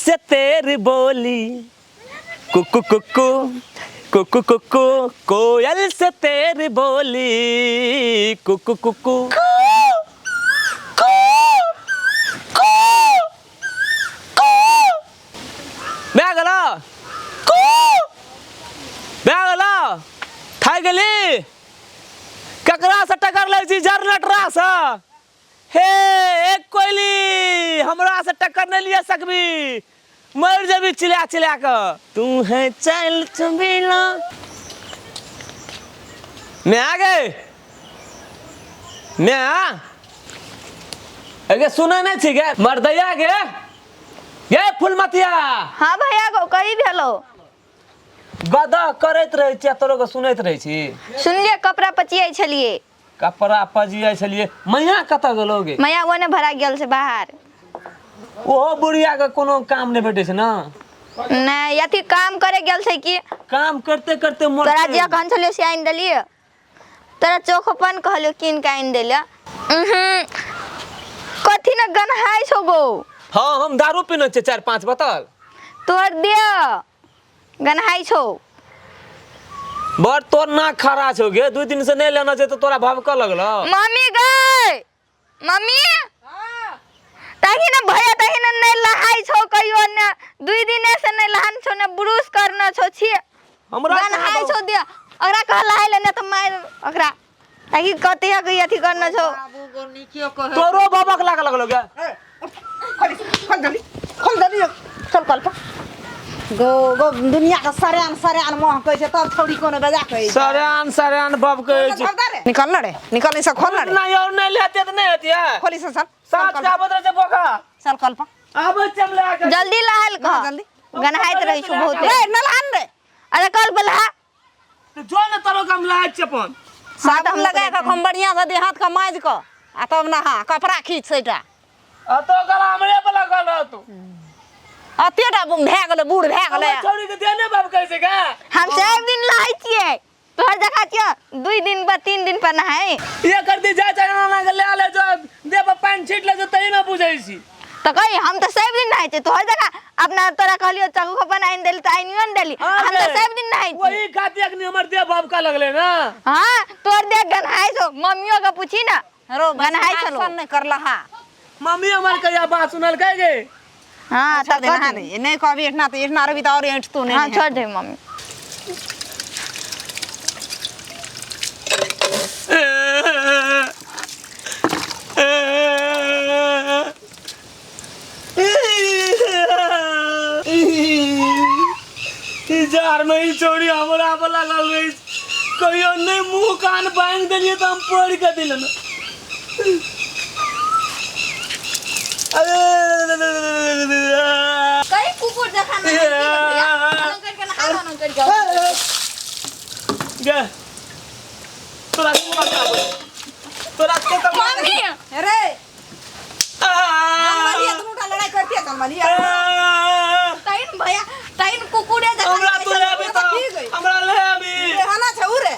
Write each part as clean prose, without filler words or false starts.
से तेरी बोली, कुकु कुकु कुकु कुकु, कोयल से तेरी बोली, कुकु कुकु कू कू कू। भए गेलो, कू भए गेलो, थाकि गेली। ककरासँ टक्कर लै छी? जरनटरासँ। हे एक कोयली, हमरा से टक्कर नहीं लिया सकबी, मर जेबी चिल्ला चिल्ला के। तू है चल चबीला मैं आ गए। मैं आ अगे सुने नहीं छी गे मर्दैया गे, गे फुलमतिया। हाँ भैया गो, कही भेलो? गदा करैत रहै छी आ तोरो के सुनैत रहै छी। सुनलिए, कपड़ा पचियै छलिए। कपड़ा पजियै छलिए। मैया कतऽ गेलो गे? मैया ओने भरा गेल छै बाहर। ओहो बुढ़िया के कोनो काम नहि भेटै छै ने। नहि, अथी काम करे गेल छै की। काम करते करते मरते। तोरा जे कहन छलियो से आनि देलिए। तोरा चोखोपन कहलियो कीन के आनि देलिए। कथी ने गन्हाइ छौ गो। हाँ, हम दारू पीने छियै 4-5 बोतल। तोहर देह गन्हाइ छौ। बड़ तोर नाक खरा छौ गे, 2 दिन से नहि लेना छै तऽ तोरा भभकऽ लगलो। मम्मी गै, मम्मी, ताही ने भैया ताही ने नहि लहाइ छौ कहियो ने, 2 दिने से नहि लहान छौ, ने ब्रुश करना छौ छी। हमरा गन्हाइ छौ दे, ओकरा कह लहाइ ले, ने तऽ मारि ओकरा। ताकि कते हक अथी करना छौ। बाबू गो निकियो कहे। तोरो भभक लागऽ लगलो गे। खोल खोल जल्दी, खोल जल्दी, चल कल पर गो गो। दुनिया के सरेआन सरेआन मोह कहै छै तब छौड़ी कोनो बजा कहै छै। सरेआन सरेआन भभकै छै। निकल न रे, निकल, ई सब खोल न रे। नहीं और नहीं लेते तऽ नहि हेतियै। खोली से चल। साँझ के आबैत रहै छै बोका। चल कल पर। आबै छै हम लए के। जल्दी लहाल कह। जल्दी। गन्हाइत रहै छौ बहुत। रे नलहान रे। अरे कल पर लहा। तऽ जो ने तोरो के हम लहाइ छियै अपन। साबुन लगा के खूब बढ़िया से देह हाथ के माजि के आ तब नहा, कपड़ा खींच सैटा। आ तो गला हमरे पर लगल रहतौ। अतेटा भए गेलै, बूढ़ भए गेलै। हमर छौड़ी के देह नहि बाप कहै छै गे। हम सब दिन नहाय छियै, तोहर जखा छियै 2 दिन पर 3 दिन पर नहाय। ये करती जाय छै नाना के ले ले जो देह पर पानि छीट ले जो तही में बुझै छी। तऽ कही हम तऽ सब दिन नहाय छियै, तोहर जखा अपना तोरा कहलियो चक्कू खपन आनि देली तऽ आनियो ने देली। हम तऽ सब दिन नहाय छियै। वही खातिर अखनी हमर देह भभका लगलै ने। हाँ, तोहर देह गन्हाय छौ, मम्मियो के पूछी ना। रो गन्हाय छलो। भाषण नहि करलहा। मम्मी हमर कहिया बात सुनलकै गे? हाँ, छोड़ तऽ दे, नहा कथी? दे। नहि कहबी एठना तऽ एठना रहबी तऽ आओर ऐंठतो नहि। हाँ, छोड़ दे मम्मी। ई जार में ई चोरी हमरा पर लागल रही, कहियो नहीं मुंह कान बांध देलिए तो हम पढ़ के दिल न। अरे कहीं कुकुर जखा ना भैया, अनु करके नहा लो, अनु करके। गे तोरा के मुंह आबै, तोरा के तो मम्मी रे जनमलिया दुनू टा लड़ाई करतियै जनमलिया। तैन भैया तैन कुकुरे जखा। हमरा तू ले आबी की तो गई? हमरा ले आबी। रेहाना छै उ रे।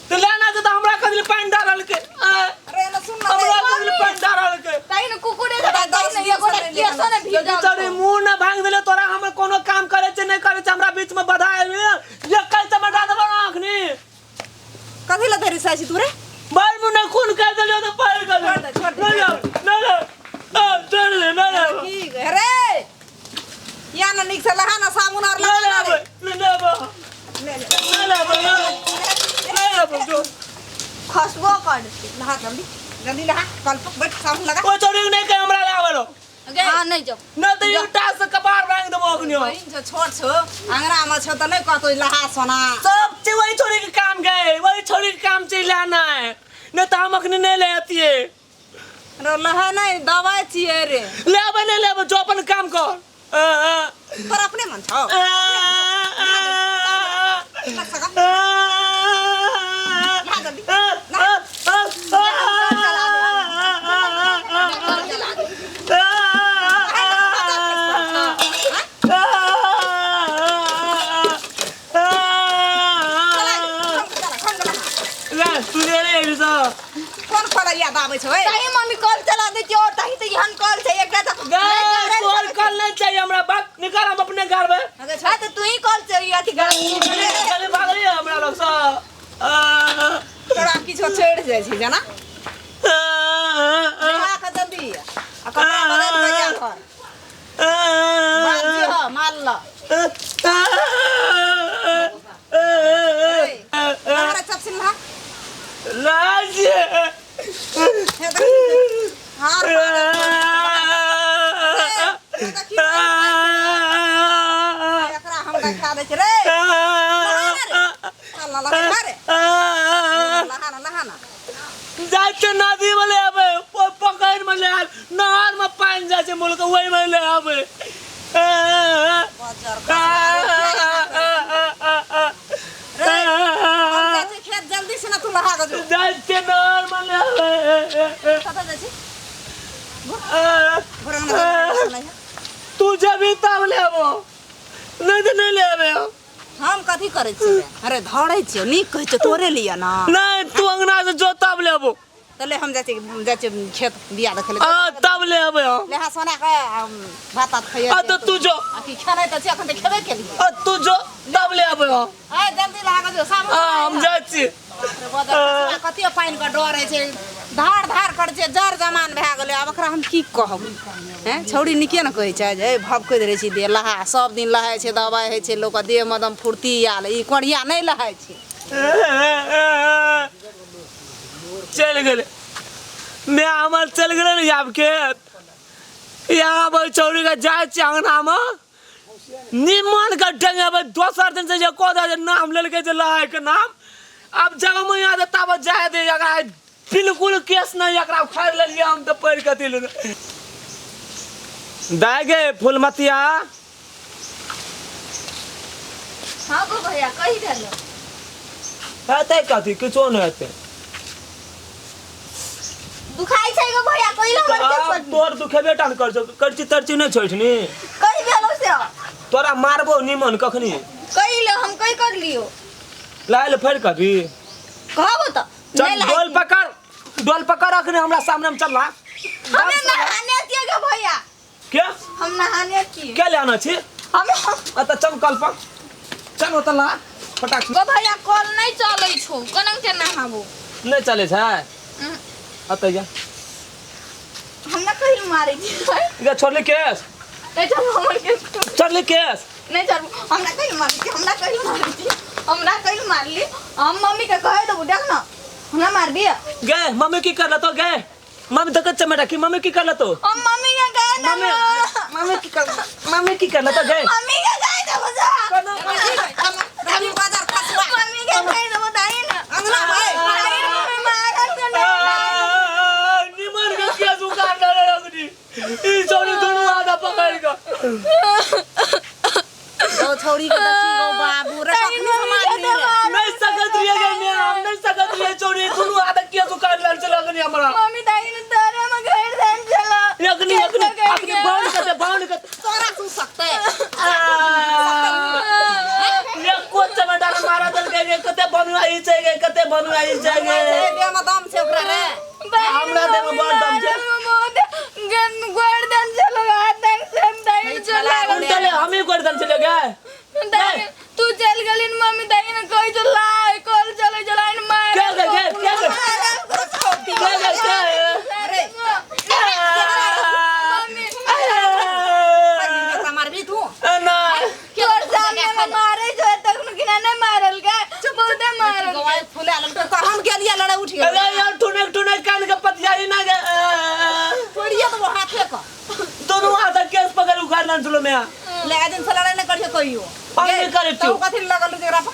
तो लेना छै तो हमरा कदली पानि डालल के। रे ना सुन ना। हमरा कदली पानि डालल के। तैन कुकुरे जखा, तैन एगो केसो ने भीजल तोरी छौ। मुंह ने भांग देले तोरा। हम कोनो काम करे छै नहीं करे छै, हमरा बीच में बाधा आबि ये कल चमटा देबो आखनी। कथी लए धरि साइ छी तू रे? बाल मुंह ने खून कर देलियो तो पार कर। छोड़ दे, छोड़ दे। नहीं जाओ, नहीं जाओ। आ, छोड़ दे, नहीं जाओ। की गे रे, या ना नीक से लहा ना, साबुन और नहीं लगा जाओ, रे। नहीं जाओ, ले ले। नहीं जाओ, नहीं जाओ, जो। खसबो कर। नहा जल्दी जल्दी नहा, कल पर बैठ, साबुन लगा। ओ छोड़ी नहीं के हमरा लावलो। हाँ, नहीं जाओ। नहीं तो ईटा से कपार भांग देबो अखनियो। बहिन छौ, छोट छौ, अंगना में छौ तऽ नहि कहतौ लहा सोना। सब चीज वही छोड़ी के काम गए, वही छोड़ी के काम चल लाना है, नहीं तो हम अखनी नहीं ले आतिए। रो लहा नहि, दवाइ छियै रे। ले आबे नहीं ले आबे, जो अपन काम कर। आ, आ, तोर अपने मन छौ। आ, आ, लग सका। आ, नहा जल्दी। आ, आ, आ, आ, तू ले ले एभी सँ। कोन कल याद आबै छौ ए? ताही मम्मी कल चला दै छियै और ताही तऽ एहन कल छै एकटा तऽ गे तोहर कल नहीं चाहिए हमरा, बाप निकाल, हम अपने गाड़बै। अगे हाँ तऽ तू ही कल छै अथी गाड़। चल भागली हमरा लग सँ। तोरा किछो चढ़ि जाइ छै जेना। नहा कऽ जल्दी आ कपड़ा बदलि कऽ जा घर। बाप जी हँ माल ल। हमरा चपसिन लहा। लाज। हे देखी। हाँ एकरा हम देखा दै छी रे। चल ना लहा रे, लहा ना, लहा ना। जाइ छै नदी में ले आबै, पोखरि में ले आब, नहर में पानि जाइ छै मुल्क ओहि में ले आबै। बजर रे, हम जाइ छी खेत, जल्दी से ना तू लहा के जो। जाइ छै नहर में ले आबै। कतऽ जाइ छी? घोर अंगना नहीं। तू जेबी तब ले आबो, नहीं तऽ नहीं ले आबै। हम कथी करै छियै? अरे धरै छियौ, नीक कहै छियौ तोरे लिए ना। नहीं, तू अंगना से जो तब ले आबो। तऽ ले, हम जाइ छी, जाइ छी खेत बिया देखै ले। आ तब ले आबै हम। लेहा सोना के भात तात खइए। आ तऽ तू जो। आ की खेनाइ तऽ छै, अखन तऽ खेबे केलियै। आ तू जो तब ले आबै हम। आइ जल्दी लहा के जो साबुन। आ हम जाइ छी। कते पानि के डर होइ छै, धार धार करै छै, जर जमान भए गेलै। आब एकरा हम की कहब? हैं छौड़ी नीके ने कहै छै जे भभकैत रहै छै देह। लहा, सब दिन लहाइ छै, दबाइ होइ छै, लोकके देहमे एकदम फुर्ती आयल। ई कोढ़िया नहि लहाइ छै। चलि गेलै माय हमर, चलि गेलै ने। आब खेत यहाँ पर छौड़ी के जाइ छी अंगनामे निमन के डेंगेबै। दोसर दिन से जे कह दे नाम लेलकै जे लहाइ के नाम, आब जब यहाँ तब जाय दे एकरा। बिल्कुल केस नहीं, एकरा उखाड़ि लेलियै हम तऽ पढ़ि कऽ दिल दाय गे फूलमतिया। हाँ गो भैया, कही भेलो? हेतै कथी? किछो नहि हेतै। दुखाइ छै गो भैया, कही हमर केस आब पर। तोर दुखेबे टा ने कर छौ, करची तरची नहि छोड़नी। कही भेलो से? तोरा मारबो निमन कखनी। कही लो, हम कही कर लियो? लायल फेर कभी कहबो तऽ चल। नहि लहाइ डोल छी। पकड़, डोल पकड़, अखने हमरा सामने में चल ना। हमे नहाने छियै गो भैया। के? हम नहाने छियै। के ले आना छी? हम। अतऽ चल कल पर चल, ओतऽ ला फटाक से। गो भैया, कल नहीं चलै छौ, कोना के नहाबो? नहि चलै छै? अतऽ जा। हम ना कहीं मारै छियै। गे छोड़ली केस? नहीं चल हमर केस। छोड़ली केस? नहीं चल, हमरा कहीं मारै छी, हमरा कहीं मारै छी, हमरा कहीं मारली। हम मम्मी के कहे देबो, देख ना हमरा मारबी। गे मम्मी की कर तो? गे मम्मी तो कच्चा में रखी, मम्मी की कर तो? हम मम्मी के कहे मम्मी देबो। मम्मी की कर, मम्मी की कर तो गे? मम्मी के कहे देबो जा। रवि बाजार खसुआ। मम्मी के कहे देबो दाई ना। अंगना में। दाई मम्मी मारल के ना। निमन के केस उखाड़ ले रखनी ई छोरी दोनों आधा पकड़ के। ओ छौड़ी के देखी गो बाबू रे, कखनी से मारली रे? नहीं सकत रहिए गे मैं, हम नहीं सकत रहिए। छोरी दोनों आधा केस उखाड़ ले चला अखनी हमरा। मम्मी दाई ने तोरे में घेर देन चला। अखनी अखनी अखनी बाउंड करते, बाउंड करते। तोरा तू सकते? ये कोच चमेटा ने मारा दल के कते बनुआ ई छै गे, कते बनुआ ई छै गे। देह में दम छै ओकरा रे? हमरा देह में बड़ दम छै। गर्दन चलो, हाथ से दाई चला। चले, हम ही गर्दन चले गए। दाई तू चल गेली, मम्मी दाई ने कहि जो लाय कल चले चला मार। के गे के के गे के गे के? अरे मम्मी। ओकरा मारबी तू? ना। तोर सामने में मारे जो तखन किना नहीं मारल के, बहुते मारल के। गवाई फुला लगल, हम गेलियै लड़ाई उठ गेल। अरे यार, टुने टुने कान के पतियाई ना गे। छोड़िए तो हाथे का। दोनों हाथ केस पकड़ उखाड़ ना चलो मैं। ले दिन से लड़ाई नहीं करियो कहियो। हम नहीं करै छियौ। तू कथी लगल जेकरा पर?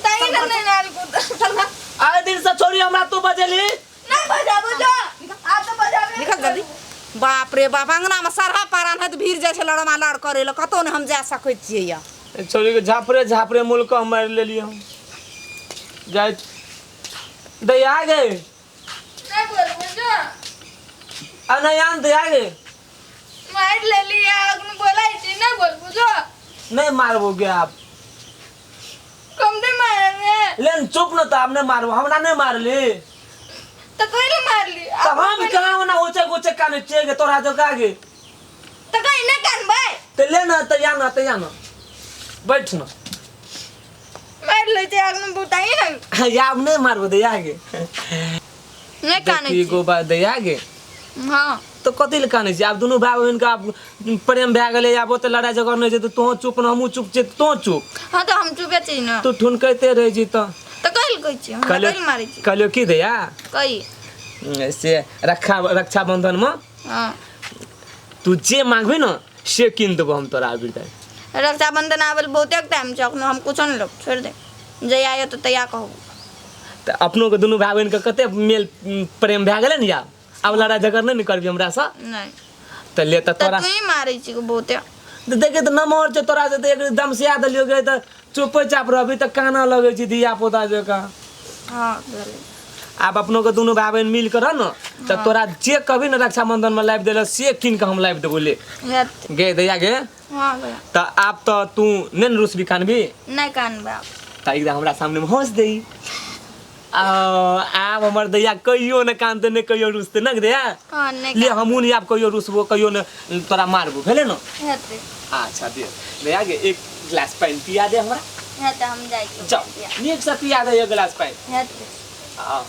दाई ने नहीं नाल कूद। चल भाग। आए दिन से छोरी हमरा तू बजेली। ना बजाबो जा, आ तो बजाबे। निकल जल्दी। बाप रे बाप, अंगना में सरहा पारान है तऽ भीड़ जाइ छै लड़मा लड़ करे लए, कतौ नहि हम जा सकै छियै या। छोरी के झापरे झापरे मुल्क हम मारि लेलियै। हम जाय दैया गे। नहीं बोलबो जा। आ नहीं आन दैया गे। मार लेली अग्न बोলাই छी, नहीं बोलबो जा। नहीं मारबो गे आप। कम दे मारे। लेन चुप न त आब नहि मारबो, हमरा नहि मारली। तऽ कोई ने मारली। तब हम कहाँ ओना होचे गोचे काने छियै गे तोरा जका गे। तऽ कहीं नहि कानबै। तऽ ले न तऽ या न तऽ या न बैठ न। मारि लै छै अग्न बुताई ने। या आब नहि मारबो दैया गे। नहि कानै देखी छी। गो बा दैया गे। हाँ। तऽ कथी लए कानै छी? आब दुनू भाय बहिन के आब प्रेम भए गेलै, आब ओते लड़ाइ झगड़ नहि छै, तऽ तोहूँ चुप न हमहूँ चुप छियै, तोहूँ चुप। हाँ तऽ हम चुपे छी न। तू ठुनकैते रहै छी तऽ। तऽ कहि कहै छी हमरा कहलियौ कहि मारै छी? कहलियौ की दैया कहि से रक्षाबंधन में हाँ तू जे मांगबी न से कीन देबो हम तोरा अबीर दाइ। रक्षाबंधन आबे बहुते टाइम छै, अखनो हम कुछो नहि लेब, छोड़ि दे, जहिया आयो तऽ तहिया कहू। तऽ अपनो के दुनू भाय बहिन के कते मेल प्रेम भए गेलै ने, आब आब लड़ाइ झगड़ नहि ने करबी हमरा से? नहि। तऽ ले तऽ तऽ तोरा तू ही मारै छी बहुते। तऽ देखे तऽ नमहर छै तोरा से तऽ एकदम से देलियौ गे तऽ चुपे चाप रहबी तऽ काना लगै छी धिया पुता जकाँ। हाँ भेलै। आब अपनो के दुनू भाय बहिन मिल के रह न तऽ तोरा जे कहबी ने रक्षाबंधन में लाबि देलक से कीन के हम लाबि देबो ले। हेतै। गे दैया गे। हाँ भैया। तऽ आब तऽ तू नहि ने रुसबी कानबी? नहि कानबै आब। तऽ एकदम हमरा सामने में हंस दही। आब हमर दैया कहियो ने कानते ने कहियो रुसते न दैया? हाँ नहि। ले हमहूँ नहीं आब कहियो रुसबो कहियो ने तोरा मारबो, भेलै ने? हेतै। अच्छा दे दैया गे एक गिलास पानि पिया दे हमरा। हेतै, हम जाइ छी। जाओ नीक से पिया दे एक गिलास पानि। हेतै। आ